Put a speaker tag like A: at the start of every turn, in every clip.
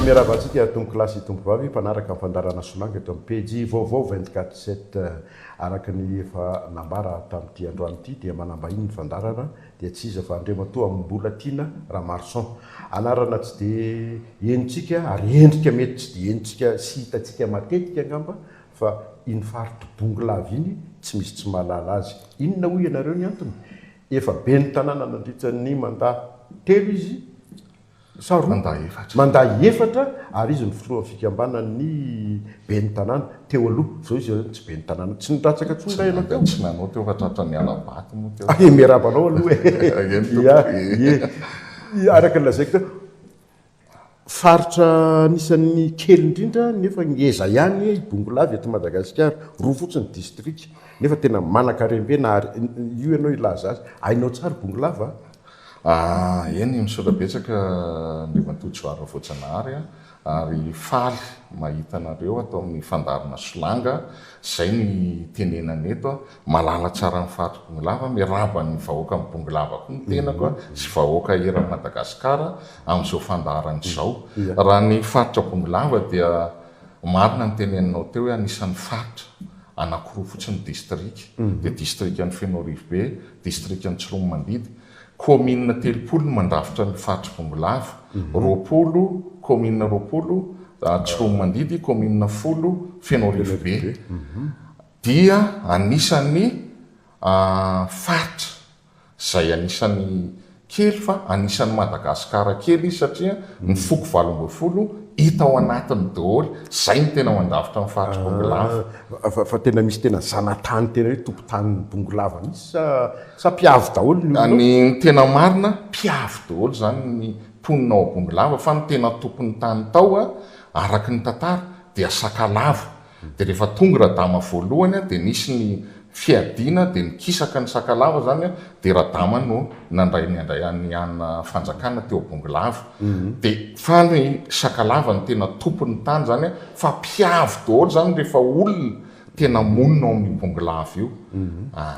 A: Miarahaba antsika tompokolahy sy tompovavy mpanaraka ny fandaharana Solanga eto amin'ny pejy vaovao 24 sept. Araka ny efa nambara tamin'ity androany ity dia manambahiny ny fandaharana dia tsy iza fa Andriamatoa Mbolatiana Ramarson. Anarana tsy dia henontsika ary endrika mety tsy dia henontsika sy hitantsika matetika angamba fa iny faritra Bongolava iny tsy misy tsy mahalala azy. Inona hoy ianareo ny antony? Efa ben'ny tanàna nandritra ny mandat telo izy sa roa?
B: Mandat efatra.
A: Mandat efatra ary izy no filohan'ny fikambanan'ny ben'ny tanàna teo aloha. Izao izy tsy ben'ny tanàna. Tsy nilatsaka intsony nga ianao teo?
B: Tsy nanao teo fa tratran'ny hala-bato moa teo.
A: Ay, miarahaba anao aloha e.
B: Eny tompoko.
A: Ia, ie. Araka ny lazaiko teo, Faritra anisan'ny kely indrindra nefa ngeza ihany i Bongolava eto Madagasikara, roa fotsiny distrika nefa tena manankarem-be na ary io ianao hilaza azy. Hainao tsara Bongolava a?
B: Eny, misaotra betsaka Andriamatoa Johary Ravoajanahary a, ary faly mahita anareo ato amin'ny fandaharana Solanga, izay no itenenana eto a. Mahalala tsara ny faritry Bongolava, miarahaba ny vahoakan'i Bongolava koa ny tenako sy vahoaka eran'i Madagasikara amin'izao fandaharana izao. Raha ny faritra Bongolava dia marina ny teneninao teo hoe anisan'ny faritra anankiroa fotsiny ny distrika, dia distrikan'i Fenoarivobe, distrikan'i Tsiroanomandidy. Kaominina 30 no mandrafitra ny faritr'i Bongolava, 20 kaominina 20 Tsiroanomandidy, kaominina 10 Fenoarivobe. Dia anisan'ny faritra izay anisan'ny kely fa anisan'i Madagasikara kely izy satria ny foko 18 hita ao anatiny daholo, izay no tena mandrafitra ny faritr'i Bongolava.
A: Fa tena misy tena zanatany tena hoe tompontanin'i Bongolava mihitsy sa sa mpiavy daholo ny olona ao?
B: Ny tena marina, mpiavy daholo izany ny mponina ao Bongolava fa ny tena tompon'ny tany tao araka ny tantara dia Sakalava. Dia rehefa tonga Radama voalohany dia nisy ny fiadiana dia nikisaka ny Sakalava izany dia Radama no nandray ny handray ny an'ny fanjakana teo Bongolava. Dia fa ny Sakalava no tena tompon'ny tany izany fa mpiavy daholo izany rehefa olona tena monina ao amin'io Bongolava io.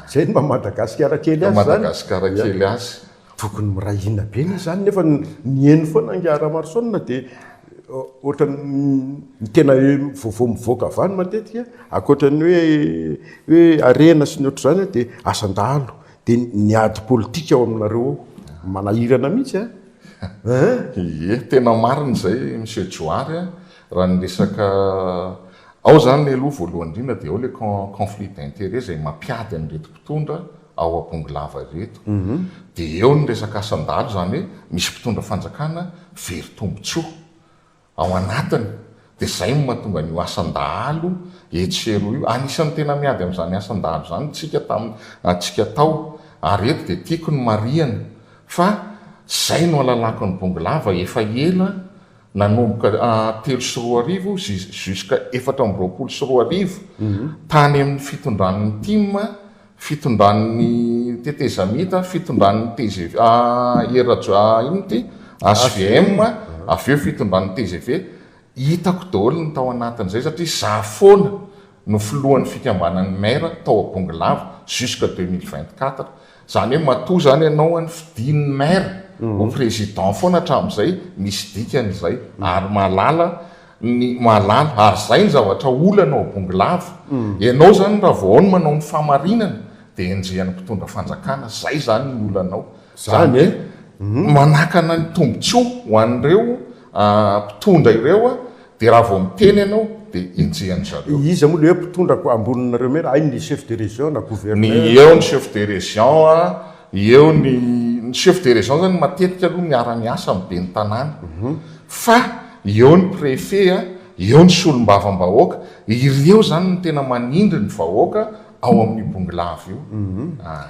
A: Izay no maha Madagasikara kely azy izany.
B: Madagasikara kely azy.
A: Tokony miray hina be anie izany nefa ny heno foana angaha Ramarosaona dia ohatran'ny ny tena vaovao mivoaka avy any matetika ankoatra ny hoe hoe harena sy ny ohatr'izany dia asan-dahalo dia ny ady politika ao aminareo ao manahirana mihitsy an!
B: Ie, tena marina izay Monsieur Johary a, raha ny resaka ao izany aloha voalohany indrindra dia ao ilay conflit d'intérêt izay mampiady an'ireto mpitondra ao Abongolava ireto. Dia eo ny resaka asan-dahalo, izany hoe misy mpitondra fanjakana very tombontsoa ao anatiny. Dia izay no mahatonga an'io asan-dahalo etsy sy eroa io. Anisan'ny tena miady amin'izany asan-dahalo izany isika tamin'ny antsika tao. Ary eto dia tiako ny marihana fa izay no alalako an'i Bongolava efa ela nanomboka 2003 jusqu'à 2024 tany amin'ny fitondran'ny tim, fitondran'ny tetezamita, fitondran'ny tgv, Hery Rajo, inona ity? Hvm, avy eo fitondran'ny tgv, hitako daholo ny tao anatin'izay satria za foana no filohan'ny fikambanan'ny maire tao Bongolava jusqu'à 2024, Zany hoe matoa zany ianao an fidin'ny maire ho président foana hatramin'izay misy dikany izay ary mahalala ny mahalala ary zay ny zavatra olana ao Bongolava ianao zany raha vao ao ny manao ny fahamarinana dia enjehan'ny mpitondra fanjakana zay zany ny olana ao zany hoe manakana ny tombotsoa ho an'ireo mpitondra ireo Dia raha vao miteny ianao dia enjehan-dry zareo.
A: Iza moa ilay hoe mpitondra amboninareo maire? Hay ny chef de région na gouverneur?
B: Ny eo ny chef de région a, eo ny ny chef de région zany matetika aloha miara-miasa amin'ny ben'ny tanàna. Fa eo ny préfet a, eo ny solombavambahoaka, ireo zany no tena manindry ny vahoaka ao amin'io Bongolava io. Aa.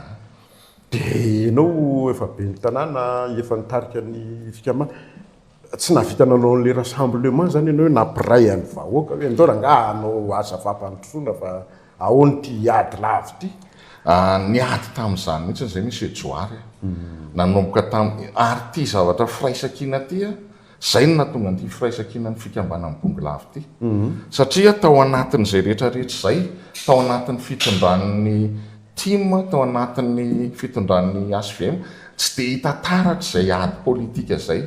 A: Dia ianao efa ben'ny tanàna, efa nitarika ny fikambanana. Tsy nahavita nanao an'ilay rassemblement zany ianao hoe nampiray an'ny vahoaka hoe andao rangaha hanao asa fampandrosoana fa ahoana ity ady lava ity?
B: Niady tamin'izany mihitsy izay Monsieur Johary a. Nanomboka tamin'ny, ary ity zavatra firaisankina ity a, izay no nahatonga an'ity firaisankinan'ny fikambanan'ny Bongolava ity. Satria tao anatin'izay rehetra rehetra izay, tao anatin'ny fitondran'ny. Tim tao anatin'ny fitondran'ny hvm, tsy dia hita taratra izay ady politika izay.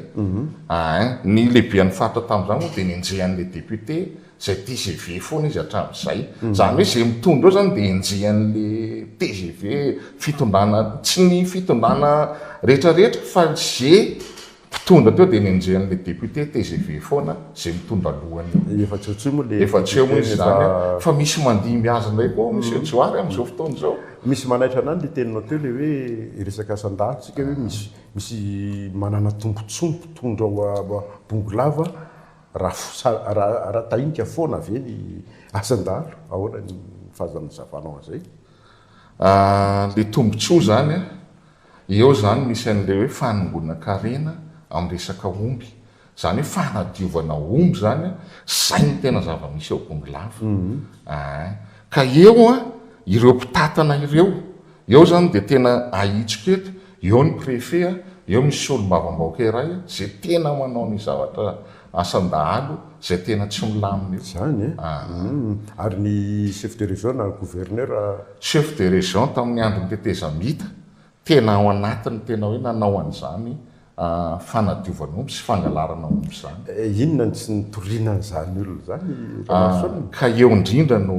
B: Ein, ny lehiben'ny faritra tamin'izany moa dia nenjehan'ilay député izay tgv foana izy hatramin'izay. Izany hoe izay mitondra eo izany dia enjehan'ilay tgv, fitondrana, tsy ny fitondrana rehetrarehetra fa izay Mpitondra teo dia nenjehan'ilay député tgv foana izay mitondra lohany eo.
A: Efa tsy eo intsony moa ilay
B: Efa tsy eo moa izy izany an. Fa misy mandimby azy indray koa Monsieur Johary amin'izao fotoana izao.
A: Misy manaitra anah ilay teninao teo ilay hoe resaka sandalo tsika hoe misy misy manana tombotsoa ny mpitondra ao Bongolava raha raha tahinika foana ve ny asan-dahalo? Ahoana ny fahazanazavanao an'izay?
B: Ilay tombotsoa izany an, Eo izany misy an'ilay hoe fanongonan-karena amin'ny resaka omby. Izany hoe fanadiovana omby izany an, izay no tena zava-misy ao Bongolava. Aa. Ka eo an, ireo mpitantana ireo, eo izany dia tena ahitsiko eto, eo ny préfet an, eo misy solombavambahoaka iray an, izay tena manao ny zavatra asan-dahalo izay tena tsy milamina io.
A: Izany e?
B: Aa.
A: Ary ny chef de région na gouverneur?
B: Chef de région tamin'ny andron'ny tetezamita, tena ao anatiny tena hoe nanao an'izany fanadiovana omby sy fangalarana omby izany.
A: Inona no tsy nitoriana an'izany olona izany Ramaroson?
B: Ka eo indrindra no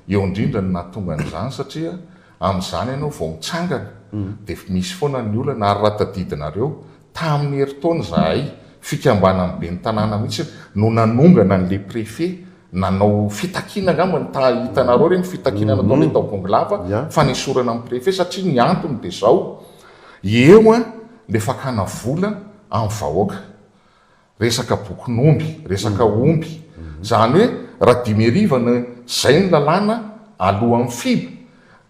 B: eo indrindra no nahatonga an'izany satria amin'izany ianao vao mitsangana dia misy foana ny olana ary raha tadidinareo tamin'ny herintaona izahay fikambanan'ny ben'ny tanàna mihitsy no nanongana an'ilay préfet Nanao fitakiana angamba ny ta hitanareo ireny fitakiana nataonay tao Bongolava fanesorana ny préfet satria ny antony dia izao, eo an le fakana vola amin'ny vahoaka, resaka bokin'omby, resaka omby, izany hoe raha 5000 no izay ny lalàna alohan'ny fiba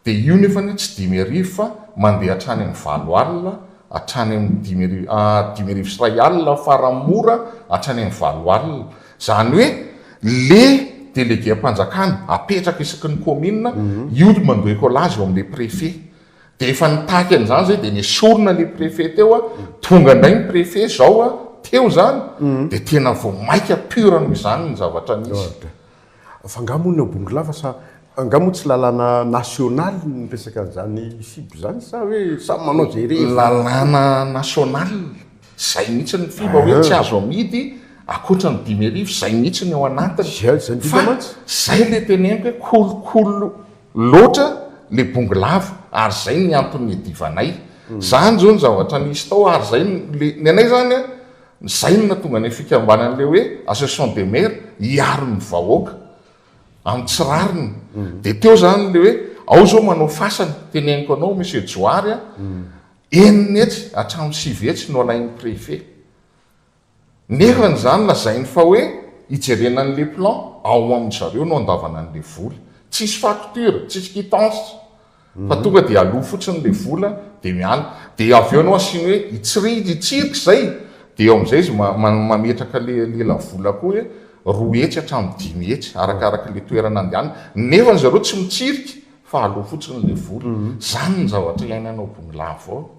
B: Dia io nefa anie tsy 5000 fa mandeha hatrany amin'ny 8000, hatrany amin'ny 5000, 5100 farany mora hatrany amin'ny 8000. Izany hoe le délégué-mpanjakana apetraka isaky ny commune, io no mandoa écolage eo amin'ilay préfet. Dia efa nitaky an'izany izay dia nesorina ilay préfet teo, tonga indray ny préfet izao teo izany, dia tena vao maika pire noho izany ny zavatra nisy.
A: Fa angaha moa ny ao Bongolava sa angaha moa tsy lalàna nasionaly ny resaka an'izany FIB izany sa hoe samy manao izay rehetra?
B: Lalàna nasionaly, izay mihitsy ny FIB hoe tsy azo amidy ankoatra ny 5000 izay mihitsy ny ao anatiny.
A: Izay indrindra mantsy.
B: Fa izay ilay teneniko hoe kolikoly loatra ilay Bongolava ary izay ny antony niadivanay. Izany izao ny zavatra nisy tao ary izay ny anay izany an, Izay no nahatonga an'ilay fikambanana ilay hoe association des maires hiaro ny vahoaka amin'ny tsy rariny. Dia teo izany ilay hoe ao izao manao fasana, teneniko anao monsieur Johary a, 600 hatramin'ny 900 no alain'ny préfet. Nefany izany lazainy fa hoe hijerena an'ilay plan ao amin-dry zareo no andavana an'ilay vola. Tsisy facture, tsisy quittance. Fa tonga dia aloa fotsiny ilay vola dia miala. Dia avy eo ianao asiany hoe hitsiriry hitsirika izay, dia eo amin'izay izy mametraka ilay lelavola koa hoe 200 hatramin'ny 500 arakaraka ilay toerana andehanana. Nefa ry zareo tsy mitsirika fa aloa fotsiny ilay vola. Izany ny zavatra iainana ao Bongolava ao.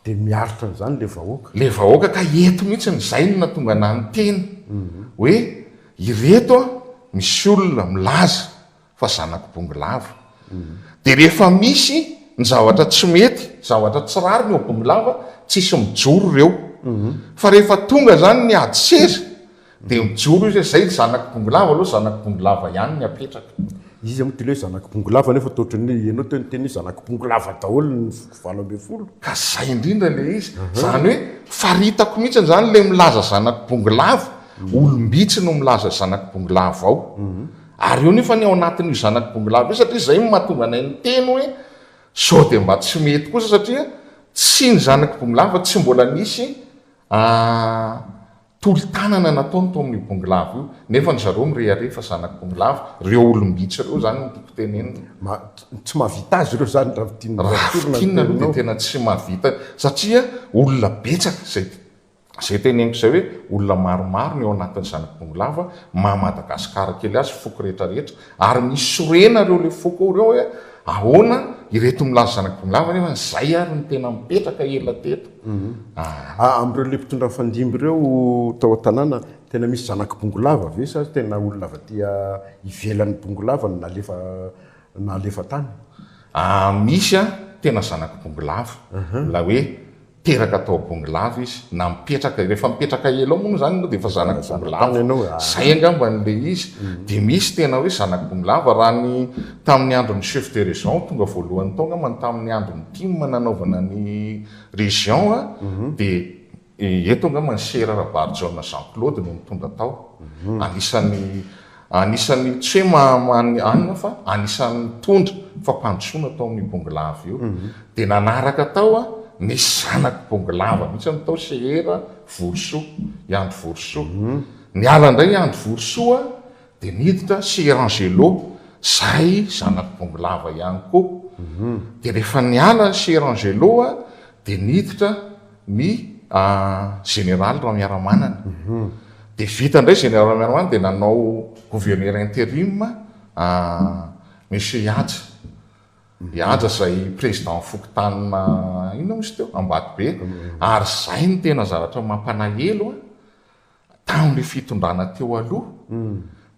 A: Dia miaritra an'izany ilay vahoaka.
B: Ilay vahoaka ka eto mihitsy izay no nahatonga anah niteny hoe ireto misy olona milaza fa zanak'i Bongolava. Dia rehefa misy ny zavatra tsy mety, zavatra tsy rariny eo Bongolava, tsisy mijoro ireo. Fa rehefa tonga izany ny ady seza, dia mijoro izy hoe zay zanak'i Bongolava aloha, zanak'i Bongolava ihany ny apetraka.
A: Iza moa ity ilay hoe zanak'i Bongolava nefa toa ohatran'ny hoe ianao teo niteny hoe zanak'i Bongolava daholo ny foko 18.
B: Ka zay indrindra ilay izy. Izany hoe faritako mihitsy izany ilay milaza zanak'i Bongolava, olom-bitsy no milaza zanak'i Bongolava ao. Ary eo nefa ny ao anatin'io zanak'i Bongolava io satria izay no mahatonga anay niteny hoe sao dia mba tsy mety kosa satria tsy ny zanak'i Bongolava tsy mbola nisy tolo-tanana nataony tao amin'io Bongolava io nefa ny zareo mirehareha fa zanak'i Bongolava, ireo olom-bitsy ireo izany no tiako tenenina.
A: Ma, tsy mahavita azy ireo izany raha fintinina
B: Raha fintinina aloha dia tena tsy mahavita satria olona betsaka izay Izay teneniko izay hoe olona maromaro ny ao anatin'ny zanak'i Bongolava, maha Madagascar kely azy, foko rehetra rehetra, ary misy sorena ireo le foko ireo hoe ahoana ireto milaza zanak'i Bongolava nefa izay ary no tena mipetraka ela teto.
A: Ah. Amin'ireo le mpitondra nifandimby ireo tao an-tanàna, tena misy zanak'i Bongolava ve sa tena olona avy aty ivelan'i Bongolava no nalefa nalefa tany?
B: Misy tena zanak'i Bongolava, ilay hoe teraka tao Bongolava izy, na mipetraka, rehefa mipetraka ela ao moa izany ianao dia efa zanak'i Bongolava. Izay angamba ilay izy. Dia misy tena hoe zanak'i Bongolava, raha ny tamin'ny andron'ny chef de région tonga voalohany tao angamba ny tamin'ny andron'ny tim nanaovana ny région dia Eto angamba ny Sera Rabarijaona Jean Claude no nitondra tao. Anisan'ny anisan'ny tsy hoe ma anona fa anisan'ny nitondra fampandrosoana tao amin'io Bongolava io. Dia nanaraka tao nisy zanak'i Bongolava mihitsy tao Sehera Vorisoa, i Andry Vorisoa. Niala indray i Andry Vorisoa dia niditra Sehera Angelo izay zanak'i Bongolava ihany koa. Dia rehefa niala ny Sehera Angelo dia niditra ny Général Ramiaramanana. Dia vita indray Général Ramiaramanana dia nanao gouverneur intérim Monsieur Ihaja. Ihaja izay président fokontanina inona moa izy teo? Ambatobe. Ary izay no tena zavatra mampanahelo Tamin'ilay fitondrana teo aloha,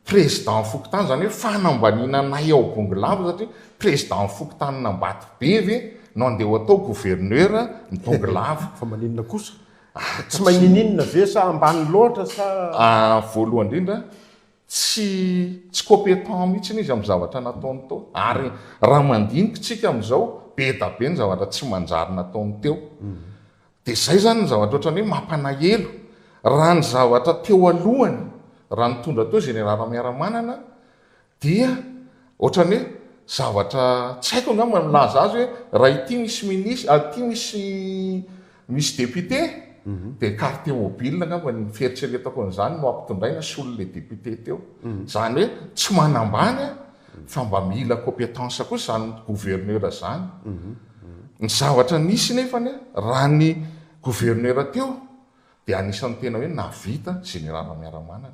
B: président fokontany, izany hoe fanambaniana anay ao Bongolava satria président fokontanin'Ambatobe ve no andeha ho atao gouverneur ny Bongolava?
A: Fa maninona kosa? Tsy manininona ve sa ambany loatra sa?
B: Voalohany indrindra, tsy tsy compétent mihitsy izy amin'ny zavatra nataony tao. Ary raha mandinika isika amin'izao, be da be ny zavatra tsy manjary nataony teo. Dia izay izany ny zavatra ohatran'ny hoe mampanahelo. Raha ny zavatra teo alohany, raha nitondra teo Général Ramiaramanana dia ohatran'ny hoe zavatra tsy haiko angamba ny milaza azy hoe raha ity misy ministre, ity misy misy député dia carte mobile angamba ny fieritreretako an'izany no ampitondraina solon'ilay député teo. Izany hoe tsy manambany an, fa mba mila compétence kosa izany gouverneur izany. Ny zavatra nisy nefany raha ny gouverneur teo dia anisan'ny tena hoe nahavita général Ramiaramanana.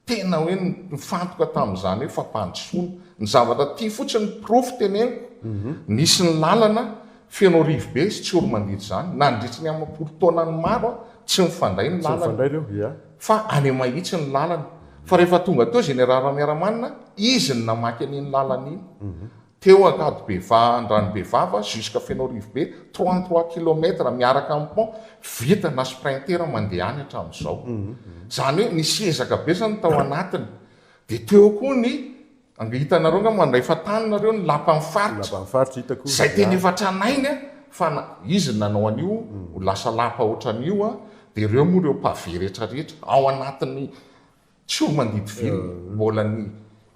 B: Tena hoe nifantoka tamin'izany hoe fampandrosoana. Ny zavatra ity fotsiny porofo teneniko, nisy ny lalana Fenoarivobe sy Tsioromandidy izany, nandritry ny amam-polo taonany maro tsy nifandray ny lalana. Fa any Mahitsy ny lalana. Fa rehefa tonga teo Général Ramiaramanana, izy no namaky an'iny lalana iny. Teo Ankadibeva Andranobevava jusqu'à Fenoarivobe, 33 kilomètres miaraka amin'ny pont, vita na sprinter mandeha any hatramin'izao. Izany hoe nisy ezaka be izany tao anatiny. Dia teo koa ny, ange hitanareo angamba rehefa tany nareo ny lapan'ny faritra.
A: Lapan'ny faritra hitako.
B: Izay tena efa tranainy an, fa na, izy no nanao an'io ho lasa lapa ohatran'io an, dia ireo moa ireo pavé rehetra rehetra ao anatin'ny Tsy ho mandidy ville, mbola ny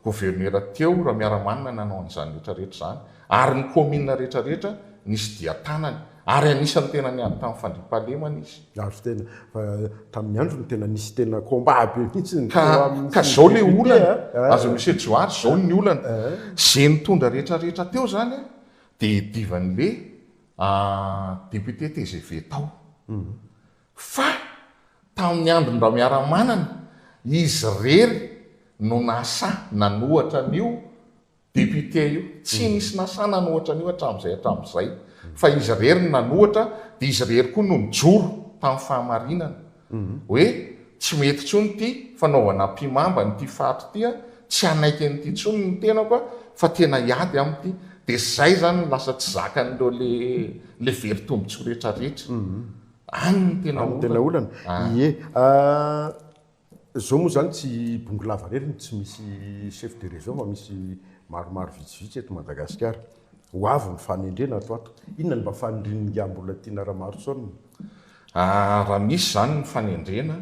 B: gouverneur teo Ramiaramanana nanao an'izany rehetra rehetra izany, ary ny commune rehetra rehetra nisy dian-tanany, ary anisan'ny tena niady tamin'ny fandriampahalemana izy.
A: Ary tena, fa tamin'ny androny tena nisy tena combat be mihitsy ny teo amin'ny
B: Ka
A: sy
B: zao
A: ny
B: le
A: député
B: olana,
A: a!
B: aza monsieur Johary, zao ny olana, ze nitondra rehetra rehetra teo zany dia divan'le député tgv tao. Fa tamin'ny andron-dRamiaramanana, izy irery no nahasahy nanohatra an'io député io. Tsy nisy nahasahy nanohatra an'io hatramin'izay hatramin'izay. Fa izy irery no nanohatra, dia izy irery koa no nijoro tamin'ny fahamarinana. Hoe tsy mety intsony ity fanaovana ampihimamba an'ity faritra ity an, tsy hanaiky an'ity intsony ny tenako an, fa tena hiady amin'ity. Dia izay izany no lasa tsy zakan'ireo le very tombontsoa rehetrarehetra. Any no tena
A: Any no tena
B: olana.
A: olana. Ie. Zao moa zany tsy Bongolava irery no tsy misy chef de région fa misy maromaro vitsivitsy eto Madagasikara. Ho avy ny fanendrena ato ato. Inona no mba fanirian'ingahy Mbolatiana Ramarosaona?
B: Raha misy izany ny fanendrena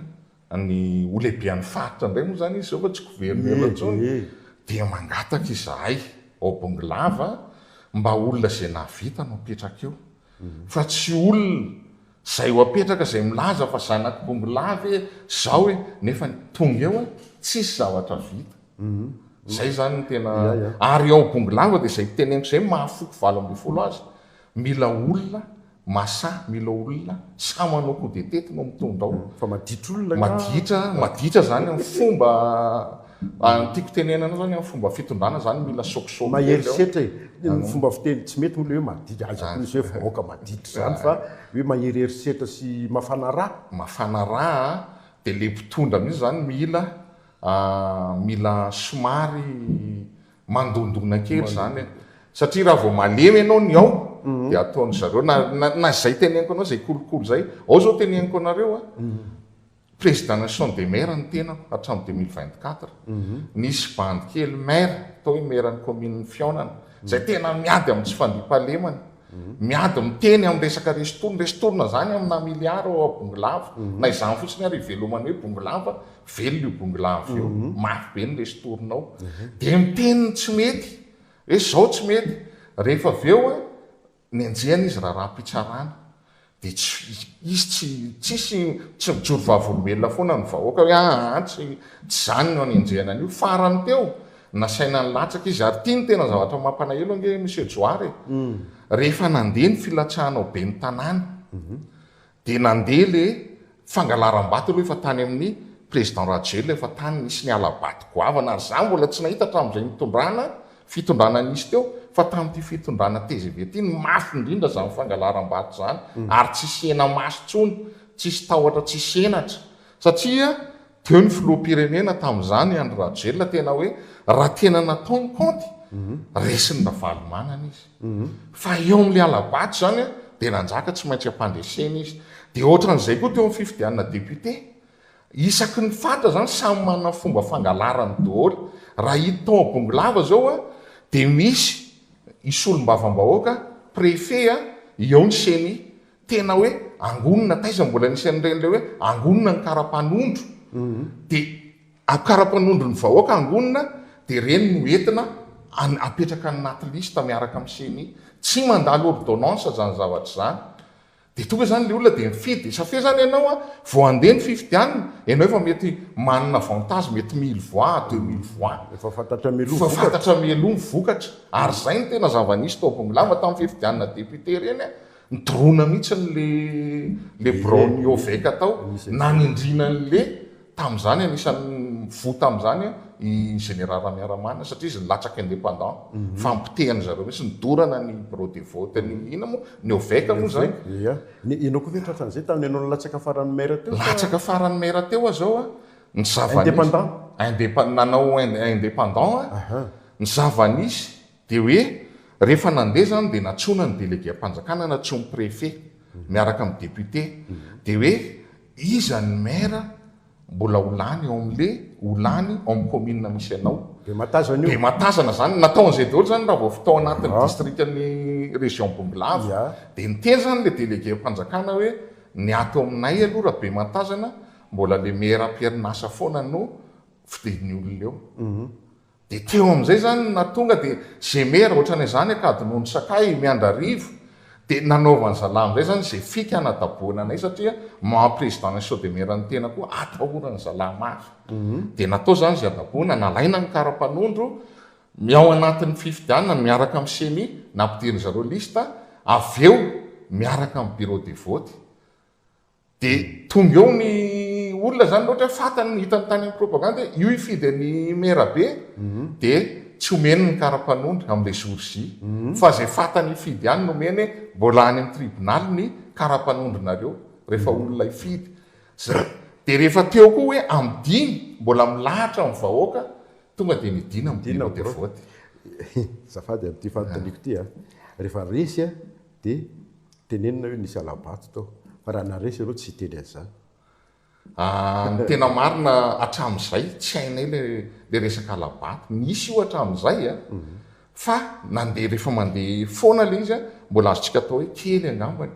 B: ny ho lehibean'ny faritra indray moa izany izy izao fa tsy gouverneur intsony dia mangataka izahay ao Bongolava mba olona izay nahavita no apetraka eo. Fa tsy olona izay ho apetraka izay milaza fa zanak'i Bongolava e, zao e, nefa tonga eo tsisy zavatra vita. Zay zany no tena, ary ao Bongolava dia izay teneniko izay maha foko 18 azy, mila olona masahy, mila olona sahy manao coup de tete no mitondra ao.
A: Fa maditra olona angaha?
B: Maditra, maditra zany amin'ny fomba Ny tiako tenenana zany amin'ny fomba fitondrana zany mila sôkisôky kely ao.
A: Mahery setra e! Ny fomba fiteny tsy mety moa ilay hoe maditra, aiza koa misy hoe vahoaka maditra izany fa hoe mahery herisetra sy mafana rà.
B: Mafana rà a, dia ilay mpitondra mihitsy zany mila mila somary mandondona kely zany e. Satria raha vao malemy ianao ny ao dia ataon-dry zareo na na izay teneniko anao izay kolikoly izay. Ao izao teneniko anareo a, président nation des maires ny tenako hatramin'ny 2024. Nisy bandy kely maire atao hoe maire ny commune Fihaonana izay tena miady amin'ny tsy fandriampahalemana. Miady miteny amin'ny resaka ristourne, ristourne izany amina milliard ao Bongolava. Na izany fotsiny ary ivelomany hoe Bongolava, velona io Bongolava io. Mafy be ny ristourne ao. Dia miteny ny tsy mety. Hoe zao tsy mety. Rehefa avy eo an, nenjehana izy raharaham-pitsarana. Dia tsy, izy tsy, tsisy, tsy mijoro vavolombelona foana ny vahoaka hoe aa tsy, tsy izany no anenjehana an'io. Farany teo, nasaina nilatsaka izy. Ary ity no tena zavatra mampalahelo ange Monsieur Johary e. Rehefa nandeha ny filatsahana ho ben'ny tanàna, Dia nandeha le fangalaram-bato aloha efa tany amin'ny président Rajoelina efa tany nisy ny hala-bato goavana ary za mbola tsy nahita hatramin'izay nitondrana fitondrana nisy teo fa tamin'ity fitondrana tgv ity no mafy indrindra zany fangalaram-bato zany ary tsisy hena-maso tsony tsisy tahotra tsisy henatra satria Teo ny filoham-pirenena tamin'izany Andry Rajoelina tena hoe raha tena natao ny kaonty, resin'i Ravalomanana izy. Fa eo amin'ilay hala-bato izany dia nanjaka tsy maintsy ampandresena izy. Dia ohatran'izay koa teo amin'ny fifidianana député. Isaky ny faritra izany samy manana ny fomba fangalarany daholo. Raha hita tao Bongolava izao dia misy i solombavambahoaka, préfet, eo ny ceni. Tena hoe angonina, taiza mbola nisy an'ireny ilay hoe angonina ny kara-panondro, dia kara-panondron'ny vahoaka angonina dia ireny no entina apetraka any anaty liste miaraka amin'ny ceni. Tsy mandalo ordonnance izany zavatra izany. Dia tonga izany ilay olona dia mifidy, dia ça fait izany ianao an, vao handeha ny fifidianana, ianao efa mety manana avantage mety mille voix, 2000 voix.
A: Efa fantatra mialoha ny
B: vokatra. Efa fantatra mialoha ny vokatra. Ary izay no tena zava-nisy tao Bongolava tamin'ny fifidianana député ireny an. Nidorona mihitsy le le biraon'ny OVEC tao, nanindriana an'le tamin'izany anisan'ny voa tamin'izany i Général Ramiaramanana satria izy nilatsaka indépendant fa nipotehany zareo mihitsy, nidorana ny bureau de vote ny inona moa ny OVEC moa zany.
A: Ia, ianao koa ve tratran'izay tamin'ny ianao nilatsaka faran'ny maire teo
B: sa? Latsaka faran'ny maire teo aho zao a, ny zava-nisy.
A: Indépendant?
B: Indép- nanao indépendant aho, ny zava-nisy Dia hoe rehefa nandeha izany dia nantsoina ny délégué-mpanjakana, nantsoin'ny préfet miaraka amin'ny député. Dia hoe iza ny maire mbola ho lany ao amin'le ho lany ao amin'ny commune misy anao.
A: Bematazana io.
B: Bematazana izany, natao an'izay daholo izany raha vao tao anatin'ny distrikan'ny région Bongolava. Dia niteny izany le délégué-mpanjakana hoe ny ato aminay aloha raha Bematazana mbola le maire am-perinasa foana no fidin'ny olona eo. Dia teo amin'izay izany no nahatonga dia Zemer ohatran'izany Ankadinono Sakay Miandrarivo dia nanaovan'ny zalahy amin'izay izany izay fika hanadabohana anay satria maha président ny Sodemer ny tena koa atahoran'ny zalahy mafy. Dia natao izany izay hadabohana, nalaina ny kara-panondro, ny ao anatin'ny fifidianana miaraka amin'ny ceni, nampidirin-dry zareo liste, avy eo miaraka amin'ny bureau de vote. Dia tonga eo ny olona zany ohatra hoe fantany hitany tany amin'ny propagande hoe io hifidy an'i Mera be dia tsy omeny ny kara-panondro amin'ilay jour J fa izay fantany hifidy ihany no omeny hoe mbola any amin'ny tribonaly ny kara-panondronareo rehefa olona hifidy. Zay. Dia rehefa teo koa hoe amin'ny dimy mbola milahatra ny vahoaka tonga dia nidina amin'ny bureau de vote.
A: Azafady amin'ity fanontaniako ity a. Rehefa resy dia Tenenina hoe nisy hala-bato tao. Fa raha naharesy ianao tsy hiteny an'izany.
B: Ah, ny tena marina hatramin'izay tsy hainay le le resaka hala-bato. Nisy io hatramin'izay a, fa nandeha rehefa mandeha foana le izy a, mbola azontsika atao hoe kely angambany.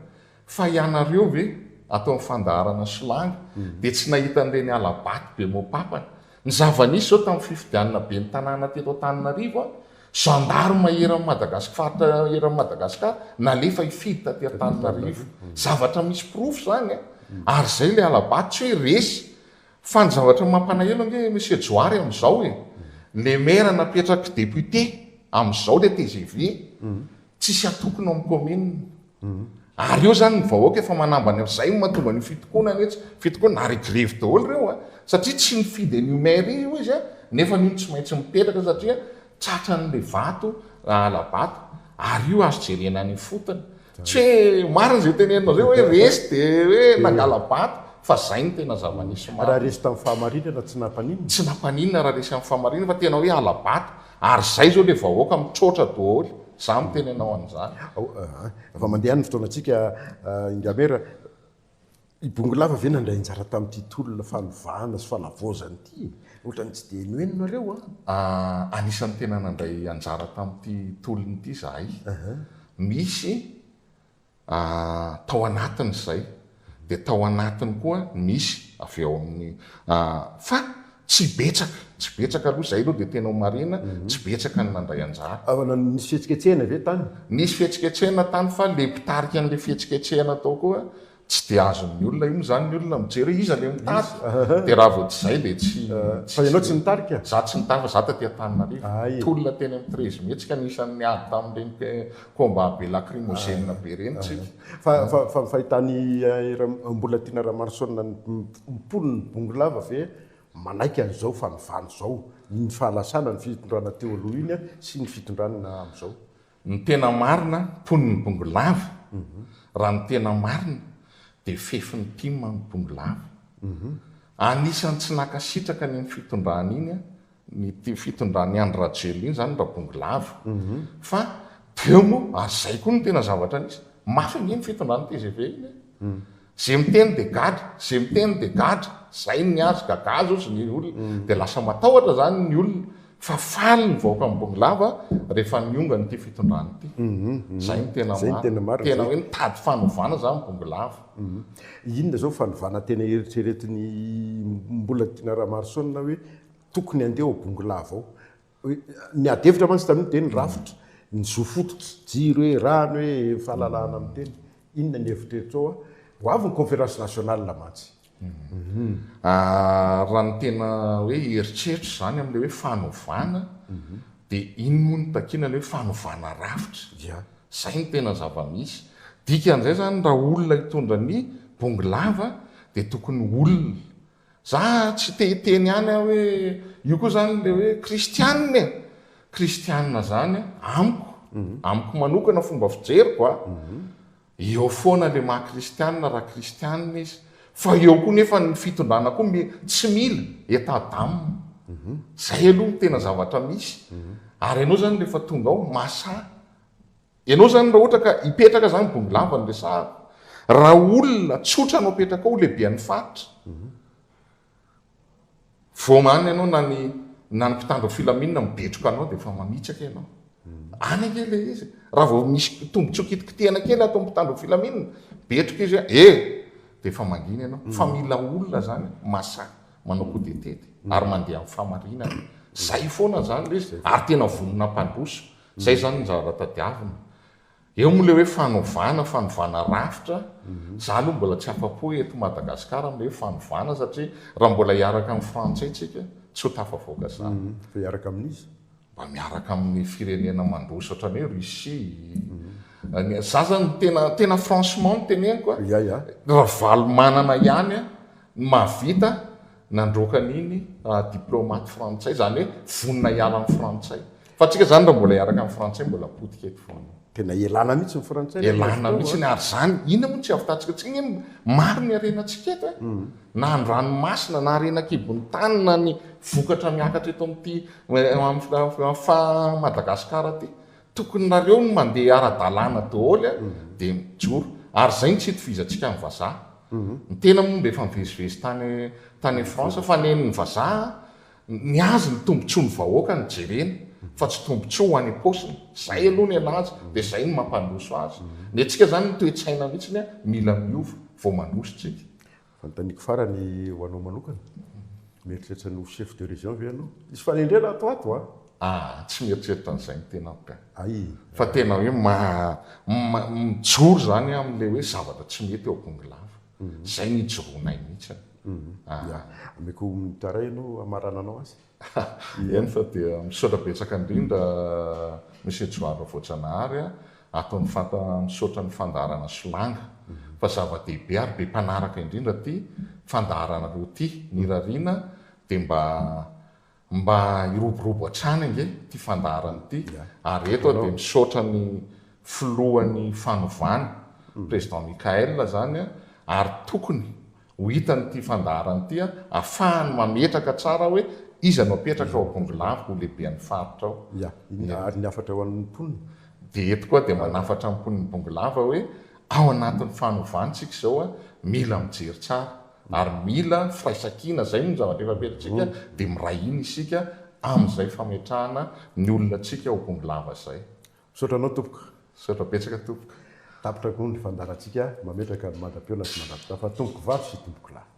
B: Fa ianareo ve ato amin'ny fandaharana Solanga dia tsy nahita an'ireny hala-bato be mopapana? Ny zava-nisy izao tamin'ny fifidianana ben'ny tanàna teto Antananarivo a, Gendarme eran'i Madagascar, faritra eran'i Madagascar nalefa hifidy taty Antananarivo. Zavatra misy porofo izany a! Ary izay ilay hala-bato tsy hoe resy. Fa ny zavatra mampanahelo ange Monsieur Johary amin'izao e, le maire napetraky député amin'izao le tgv, tsisy atokona ao amin'ny commune. Ary eo zany ny vahoaka efa manambany am zay no mahatonga an'io fitokonana etsy, fitokonana ary grevy daholo ireo a, satria tsy nifidy an'io maire io izy a, nefa io tsy maintsy mipetraka satria tratran'le vato hala-bato, ary io azo jerena any ifotony, tsy hoe marina zay teneninao zay hoe resy de hoe nangala-bato fa zay no tena zava-nisy marina.
A: Raha resy tamin'ny fahamarinana tsy nampaninona?
B: Tsy nampaninona raha resy amin'ny fahamarinana fa tena hoe hala-bato, ary zay zao le vahoaka mitroatra daholo. Za miteny anao an'izany.
A: Efa mandeha any ny fotoanantsika Ingamera. I Bongolava ve nandray anjara tamin'ity tolona fanovana sy fanavaozana ity e? Ohatran'ny tsy dia henoheno nareo an!
B: Anisan'ny tena nandray anjara tamin'ity tolona ity izahay. Misy tao anatiny izay, dia tao anatiny koa misy avy ao amin'ny fa tsy betsaka, tsy betsaka aloha, izay aloha dia tena ho marihina, tsy betsaka ny nandray anjara.
A: Nisy fihetsiketsehana ve tany?
B: Nisy fihetsiketsehana tany fa ilay mpitarika an'ilay fihetsiketsehana tao koa Tsy dia azon'ny olona io moa izany ny olona mijery hoe iza ilay mitarika dia raha vao tsy izay dia tsy
A: Fa ianao tsy nitarika?
B: Za tsy nitarika fa za taty Antananarivo. Tolona teny amin'ny Treize Mai tsika anisan'ny niady tamin'ireny combat be lacrymogène be ireny tsika.
A: Fa fa fa ny fahitan'i Mbolatiana Ramaroson ny mponin'i Bongolava ve manaiky an'izao fanovana izao, ny fahalasana ny fitondrana teo aloha iny sy ny fitondrana amin'izao?
B: Ny tena marina, mponin'ny Bongolava, raha ny tena marina dia fefin'ny tim ny Bongolava. Anisan'ny tsy nankasitraka an'iny fitondrana iny, ny fitondran'i Andry Rajoelina iny izany Rabongolava. Fa teo moa, ary izay koa no tena zavatra nisy, mafy ange ny fitondran'ny tgv iny e. Ze miteny de gadra, ze miteny de gadra, zay ny azy, gagazo ozy ny olona, de lasa matahotra zany ny olona, fa faly ny vahoaka Ambongolava rehefa niongana ity fitondrana ity, zay no tena marina, tena hoe nitady fanovana zany Bongolava.
A: Inona zao fanovana tena eritreretin'i Mbolatiana Ramaroson hoe tokony handeha ao Bongolava ao? Ny ady hevitra mantsy tamin'io dia ny rafitra, ny zo fototra, jiro e, rano e, fahalalahana miteny. Inona ny hevitreritrao a? Ho avy ny conférence nationale mantsy.
B: Raha ny tena hoe eritreritro izany amin'ilay hoe fanovana dia iny moa no takiana ilay hoe fanovana rafitra. Izay no tena zava-misy. Dikan'izay izany raha olona hitondra ny bongolava dia tokony olona Za tsy te hiteny ihany aho hoe io koa zany le hoe kristianina e! Kristianina zany amiko, amiko manokana fomba fijeriko a, eo foana le maha kristianina raha kristianina izy, fa eo koa nefa ny fitondrana koa mi- tsy mila état d'âme, zay aloha no tena zavatra misy, ary ianao zany rehefa tonga ao mahasahy Ianao zany raha ohatra ka hipetraka zany bongolava no resahako, raha olona tsotra no apetraka ao lehibean'ny faritra, vao any ianao na ny na ny mpitandro filaminana mibetroka anao dia efa mamitsaka ianao. Any ange ilay izy, raha vao misy tombontsoa kitikitihana kely ato amin'ny mpitandro filaminana, betroka izy hoe eh! dia efa mangina ianao. Fa mila olona zany masahy manao coup de tete ary mandeha amin'ny fahamarinana. Zay foana zany ilay izy ary tena vonona hampandroso. Zay zany ny zavatra tadiavina. Eo moa le hoe fanovana, fanovana rafitra, za aloha mbola tsy afa-po eto Madagascar amle hoe fanovana satria raha mbola hiaraka amin'ny frantsay tsika tsy ho tafavoaka zany.
A: Fa hiaraka amin'iza?
B: Mba miaraka amin'ny firenena mandroso ohatran'ny hoe Russie, ny, za zany tena tena franchement no teneniko a, Ravalomanana ihany no mahavita nandroaka an'iny diplomate frantsay, zany hoe vonona hiala amin'ny frantsay. Fa tsika zany raha mbola hiaraka amin'ny frantsay mbola potika eto foana.
A: Tena elana mihitsy ny frantsay
B: rehefa avy Elana teo mihitsy a. ary zany inona moa no tsy ahavitatsika tsika anie maro ny harenatsika eto e. Na ny ranomasina na harena ankibon'ny tany na ny vokatra miakatra eto amin'ity fa Madagascar ty. Tokony nareo no mandeha ara-dalàna daholo a dia mijoro. Ary zay no tsy itovizantsika amin'ny vazaha. Ny tena moa mba efa nivezivezy tany tany France fa nen'ny vazaha Ny azy ny tombotsoa ny vahoaka no jerena fa tsy tombotsoa ho any am-paosiny. Zay aloha ny anazy dia zay no mampandroso azy. Ny antsika zany ny toe-tsaina mihitsiny mila miova vao mandroso tsika.
A: Fanontaniako farany ho anao manokana, mieritreritra ny ho chef de région ve ianao? Hisy fanendrena ato ato a!
B: Ah, tsy mieritreritra an'izay ny tenako ka. Hay. Fa tena hoe ma, ma, mijoro zany aho amin'ilay hoe zavatra tsy mety eo Bongolava. Zay no ijoroanay mihitsiny.
A: Ya. Ameko minute iray ianao hamarananao azy.
B: Eny fa dia misaotra betsaka indrindra Monsieur Johary Ravoajanahary a, ato amin'ny fanta misaotra ny fandaharana Solanga fa zava-dehibe ary be mpanaraka indrindra ity fandaharanareo ity, ny irariana dia mba Mba hiroborobo hatrany ange ity fandaharana ity ary eto aho dia misaotra ny filohan'ny fanovana, Président Mickaël zany ary tokony ho hitany ity fandaharana ity afahany mametraka tsara hoe iza no apetraka ao Bongolava ho lehiben'ny faritra ao.
A: Ya, ary ny hafatra ho an'ny mponina?
B: Dia eto koa dia manafatra ny mponin'i Bongolava hoe ao anatin'ny fanovana isika izao a, mila mijery tsara ary mila firaisankina, izay no zavatra efa apetratsika, dia miray hina isika amin'izay fametrahana ny olona antsika ao Bongolava izay.
A: Misaotra anao tompoko.
B: Misaotra betsaka tompoko.
A: Tapitra koa ny fandaharantsika, mametraka ny mandra-pihaona sy mandra-pitafa tompoko vavy sy tompoko lahy.